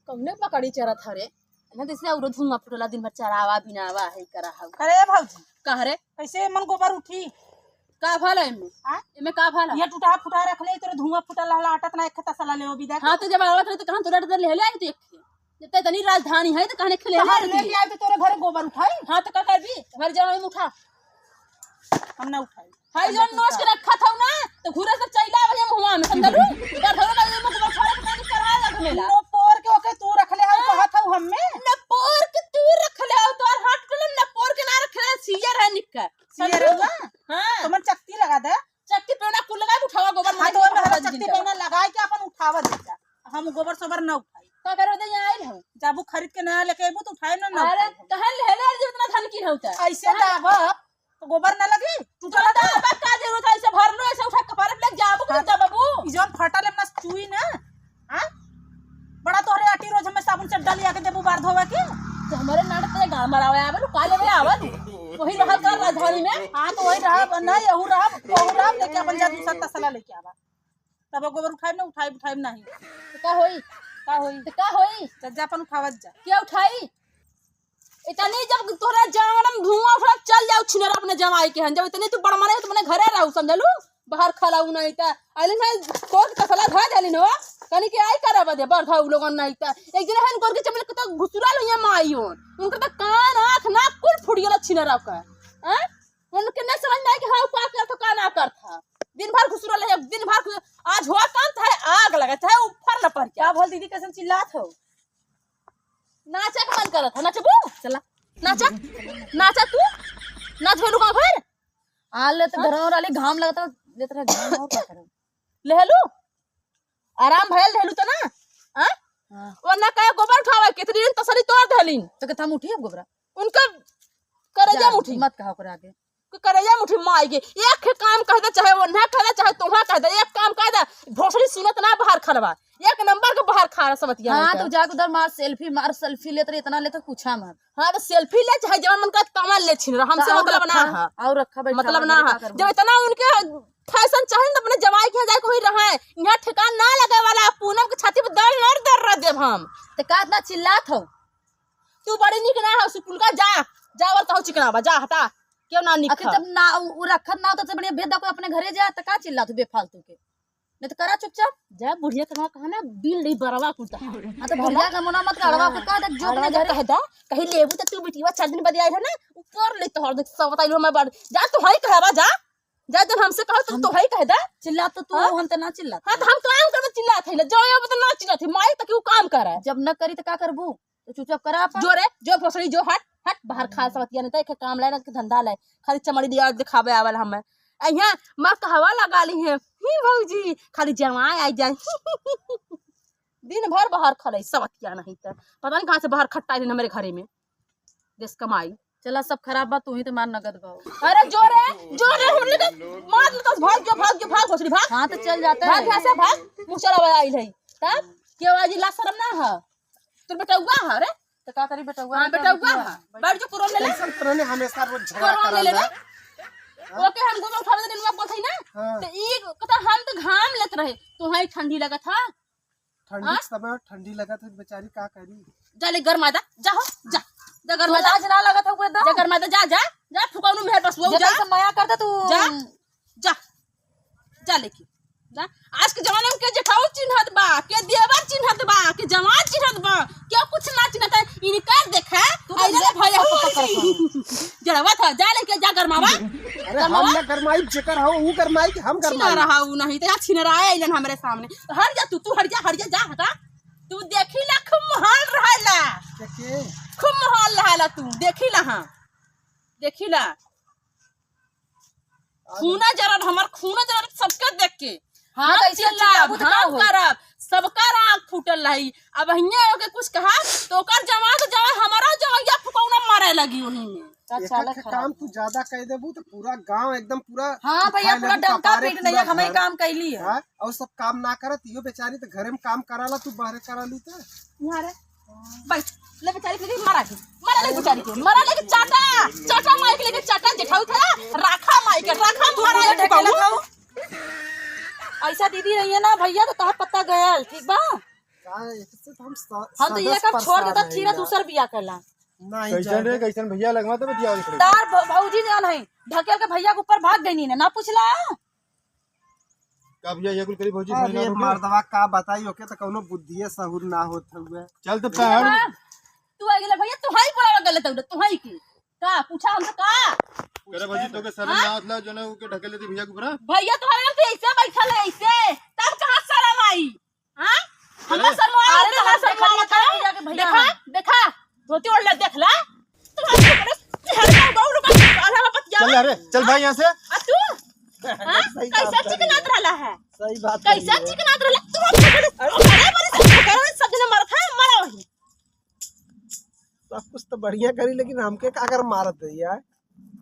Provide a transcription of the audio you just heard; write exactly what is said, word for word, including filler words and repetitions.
कौने पकड़ी चरत हरे? ना जैसे उरो धुआं फुटला, दिन भर चरावा बिनावा है करा हउ। अरे भौजी, का रे? कैसे मन गोबर उठी? का भला एमे? हाँ? एमे का भला? ये टूटा फुटा रख ले, तोरे धुआं फुटल रहला, आटत ना एक तसला ले, वो भी देख। हाँ, तो जब आवत रहे तो कहाँ तोरा डर ले ले आई तू एक ठे? जब ते इतनी राजधानी है तो कहने खेले तो ले हम आई तू? लेके आए तो तोरे घर गोबर उठाई। हाँ, तो का करबी? घर जाओ, हम उठा। हम ना उठाई। हाय, जौन नोच के रखा था ना, तो घूरे से चैला भैया मुँहवा में, समझलू? इधर धरो ना, ये मुँह में छोड़े के पानी करवा लग मेला। नो पोर के ओके तू रख ले हउ, हाँ। कहत हउ हम्मे? न पोर के तू रख ले हउ, तोर हाथ टूटल, न पोर के ना रख ले, सीयर है निक्का। सीयर समझलू? हुआ? हाँ। तो मन चक्ति लगा दे। चक्ति पे ना कुल लगा, उठावा गोबर हाँ, मार तो के ओमे उठावा चक्ति जिंदा। पे ना लगाए के अपन उठावा दे जा। हम गोबर सोबर ना उठाई। का करबे तो यहाँ आइल हो? जाबू खरीद के नया लेके अइबू तो उठाए ना, ना अरे, उठाए। कहाँ ले ले जब इतना धन की होता? ऐसे हाँ। दाबब तो गोबर ना लगी? टूटल तो तो। दाबब का जरूरत है? ऐसे भर लो, ऐसे उठा के कपारे पे लेके जाबू, हाँ। जब बाबू। ई जौन फटल है ना चुई ना, हाँ? बड़ा तोहरे आटी रोज हमें साबुन से डलिया के देबू बार धोवे के। तो हमारे नाटक पे गाँव मरावे आवे, लुका लेवे आवे। वही रहल कर राजधानी में। हाँ, तो वही रहब, नहीं, यहू रहब, वहू रहब, लेके अपन जा दूसरा तसला लेके आवा। तब गोबर उठाइब ना, उठाइब, उठाइब नाही। तो का होई? का होई? तो का होई? तो जा अपन उठावत जा। क्या उठाई? इतनी जब तोहरा जांगड़ा में धुआं उठा, चल जाओ छिनरा अपने जमाई के हन। जब इतनी तू बड़ मने तो मने घरे रहू, समझलू? बाहर खलाऊ नहीं ता। अइले ना, कोट तसला धर देली न हो। कनी के आई करब दे, बढ़ धाऊ लोगन नहीं ता। एक दिन हन गोर के चमल के तो घुसुरा लइया माई होन। उनकर तो कान, आँख, नाक कुल फुट गेल छिनरा का। हैं? उनके नहीं समझ में आई कि हाँ, का करत हो, का ना करत हो। दिन भर घुसुरल है, दिन भर घुस-, आज हुआ काम, चाहे आग लगे, चाहे ऊपर न पड़ जाए। का भल दीदी, कैसन चिल्लात हो? नाचे के मन करत है, नचबू? चला। नाचा, नाचा तू, नाच भइलू का भर? आ ले तो हाँ? घरवा वाली घाम लगता, लेत रहे घाम और का करब? लेहलू? आराम भयल रहलू त ना? हाँ? हाँ। वरना कहे गोबर उठावे, कितनी दिन तसली तोड़ देलिन। तो कहता हम उठी अब गोबरा? उनका करेजा जा, में उठी। मत कहा ओकरा आगे। क-, करेजा में उठी माई के। एक काम कह दे, चाहे ओन्हा कह दे, चाहे तोहा कह दे, एक काम कह दे, भोसड़ी सुनत ना बाहर खलवा। एक नंबर के बाहर खा रहा सबतिया हाँ, नहीं तो तो। जाके उधर मार selfie, मार selfie लेत रहे, इतना लेत पूछा मत। हाँ, तो selfie ले, चाहे जवन मन का तवन ले छिन रहा, हमसे तो और मतलब ना रखा, है। और रखा बैठा मतलब हुआ ना घरे है। का करबो? जब इतना उनके fashion चाहे न, तो अपने जवाई के यहाँ जाके वहीं रहे। यहाँ ठिकान ना लगे वाला, पूनम के छाती पे दर नर दर रह देब हम। तो का इतना चिल्लात हो? तू बड़ी निक ना हो, सुपुल का जा, जा और तहो चिकना बा, जा हटा, क्यों ना निक आखिर है? जब ना उ, उ रखत ना हो तो बढ़िया भेज दा कोई अपने घरे जा, तो का चिल्लात हो बेफालतू के? नहीं तो करा चुपचाप। जा बुढ़िया के वहाँ कहा ना, बिल नहीं बरवा कुल तहा। हाँ, तो बुढ़िया का मुना मत काढ़वा, हाँ। का देख जो अड़वा अपने जा घरे कह दा, कहीं लेबू तो तू बिटिया चार दिन बाद आई है ना, ऊपर ले तोहर देख सब बताइलो मैं बार। जा तो है कहवा जा। जा जब हमसे कहो तो, हम तो है कह दा। चिल्ला तो तू, हाँ? हम तो ना चिल्ला। हाँ, तो हम काम करबे चिल्लात है, जाओ अब तो ना चिल्लात है, माई तक वो काम करे। जब न करी तो का करबू? तो चुपचाप करा अपन। जो रे, जो भोसड़ी, जो हट, हट, बाहर खा सबतिया नहीं तो एक काम लाए ना, एक धंधा लाए, खाली चमड़ी दिया दिखावे आवल हमें। अइहा माँ कहवा लगा ली है, ही भौजी, खाली जवाई आई जाए। दिन भर बाहर खले सबतिया नहीं तो, पता नहीं कहाँ से बाहर खट्टा है हमरे घरे में, देश कमाई। चला, सब खराब बा, तू ही तो मार नगद भाव। अरे जो रे, जो रे, हम लोग मार लेता, भाग जो, भाग जो, भाग भोसड़ी, भाग। हाँ, तो चल जाता भाग है। यहाँ से, भाग, मुँह चला आइल है। तब क्यों आज ला शर्म ना है? तोर बेटउआ है रे? तो का करी बेटउआ हाँ, रे, बेटउआ का है। बैठ जो कोरोना ले ले। कैसन तोहने हमेशा रोज झगड़ा कोरोना ले ले करल रे। बा? ओके, हम गोबर उठावे दिन में बोलत हई ना। हाँ। तो ई कहता हम तो घाम लेत रहे, तो है ठंडी लगत है। ठंडी हाँ? के समय ठंडी लगत है, बेचारी का करी? जा ले गरमादा, जा हो, जा। जा तू गरमादा। लाज ना लगत हो कोई जा दम? गरमादा, जा, जा, जा, फुकौनू मेहर बस वो जब जा। ऐसे मया करता तू। जा, जा, जा लेके, जा। आज के जमाना में के जेठाऊ चिन्हत बा, के देवर चिन्हत बा, के जवान चिन्हत बा, के कुछ ना चिन्हत है। इनकर देखा, तू तो अइले देख भैया तू पकड़ पकड़। जड़वा था, जा लेके जा गरमावा। अरे गरमावा। हम ना गरमाई, जेकर हो, ऊ गरमाई कि हम छिना गरमाई? रहा ऊ नहीं, तो छिनराए अइलन हमरे सामने। तो हट जा तू, तू हट जा, हट जा, जा हटा। तू देखी ला खूब माहौल रहेला। के, के? खूब माहौल रहेला तू, देखी ला हाँ। देखी ला। खूना जरल, हमार खूना जरल सबके देख के। हाँ, हम तो ऐसे चिल्लाब, चिल्लाबू तो का हम होई? करब, सबका आँख फूटल रही। अब हियाँ ओके कुछ कहा, तो ओकर जवान तो जवान, हमारा जवैया फुकौना मारे लगी वही में। अच्छा, एकर लग के खराब। काम तू ज्यादा कह देबू तो पूरा गांव एकदम पूरा हाँ भैया, उठाए पूरा लेबू डंका कपारे, पीट नहीं, पूरा हम ही घर। काम कैली है। हाँ, और सब काम ना करत, यो बेचारी तो घरे में काम कराला, तू बाहरे करालू तो। यहाँ रे, बैठ, ले बेचारी के लेके मरा के, मरा ले बेचारी के, मरा ले के चाटा, चाटा माई के लेके चाटा जेठाऊ था, राखा माई के, राखा तू मारा मुझे ले ढकेला बाबू। खाऊ। ऐसा दीदी रही है ना भैया, तो तोहार पत्ता गयल, ठीक बा? हाँ, इससे तो हम स-, हाँ, तो ये सदस कर छोड़ परेशान देता, हैं थीरा यार। दूसर बिया करला। नहीं कैसन रे, जाएंगे। कैसन भैया लगवा तो बतिया लिख रही। तार भ-, भौजी जान है, ढकेल के भैया के ऊपर भाग गई नी ना, ना पूछला। का भैया ये कुल करी भौजी अरे समझ ना आवे? मर्दवा का बताई, ओके तो कौनो बुद्धिये सहूर ना होत हुए। चल तो पहाड़। हाँ, तू आ गेला भैया, तू हाई बोला गलत है, तू हाई की। का पूछा हमसे का? करे भौजी, तोके शर्म हाँ? ना आवत ला, जो ना ओके ढकेल देती भैया के ऊपर? भैया तुम्हारे घर पे ऐसे बैठल है, ऐसे, तब कहाँ शर्म आई? हाँ? हमरा अरे, शर्म आया, अरे, हमरा शर्म आया, देखा, देखा, देखा, धोती ओढ़ ले, देख ला। तुम्हारे ऊपर से हर गाँव गाँव लोग साला बतिया। चल, अरे, चल भाई यहाँ से। आ तू? हाँ? सही बात कैसे है। चिकनात रहला है? सही बात है। कैसे चिकनात रहला? तुम्हारे ऊपर से, अरे, बड़े से, सब जने मरत है, मरा वही। सब कुछ तो बढ़िया करी, लेकिन हमके का कर मारत है यार?